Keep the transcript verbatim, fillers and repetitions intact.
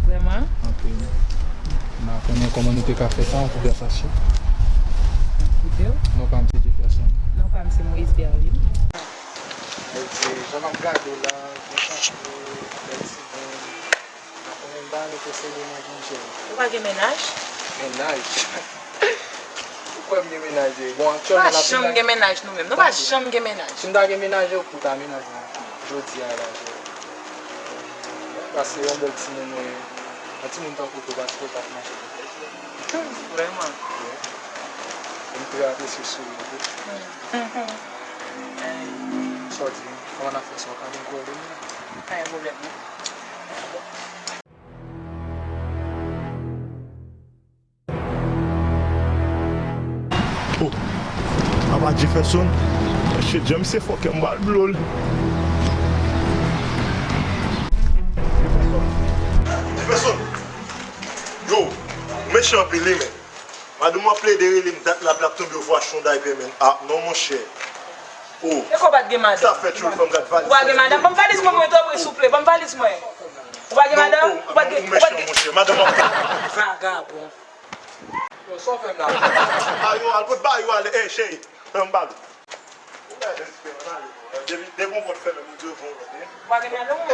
Vrèman? Anpil. M pa konnen kòman nou te ka fè sa, yon kouvè sachè. Kite w. Non pa m se Jefferson. Non pa m se Moïse Berlin. Jan m ap gade w la, gen tankou bèl timoun. M pa konnen, m pa mete sere nan ginjè. Ou pa gen mennaj? Mennaj? Ou kwè m gen mennaj? Bon, aktyèlman, n ap janm gen mennaj nou menm. Nou pa janm gen mennaj. Si m ta gen mennaj, ou pou ta mennaj mwen jodi a la. Pase yon bèl timoun, wi. Yon timoun tankou w, pase w t ap mache pou plèzi. Vrèman? Wi. M trè apresye souri w tou. Sa w di, kòman n ap fè sa, w ka vin konnen m? Pa gen pwoblèm, non. Oh, apa Jefferson? Mesye James se fòkè, m pral blo l. Jefferson! Yo, ou mechan anpil wi, men. Madanm w ap plede rele m dat la, l ap tonbe yon fwa chonday pè, men. Ah, non, monchè. Oh. E kò w pa t gen madanm? Sa fè tchoul fè m gad valiz. Ou pa gen madanm? Ban m valiz mwen, mwen, tanpri, souple. Ban m valiz mwen. Ou pa gen madanm? Ou pa t gen, ou pa t gen. Monchè, madanm ap. Vagabon. Yo, sa w fè m la? Ba yo, al pot ba yo ale. Ey, cheri, fè m ba l. Ou gade diferan nan yo. Depi, depi yon pòt fèmen, m ouvri yon lòt, wi. Ou pa gen madanm, ou?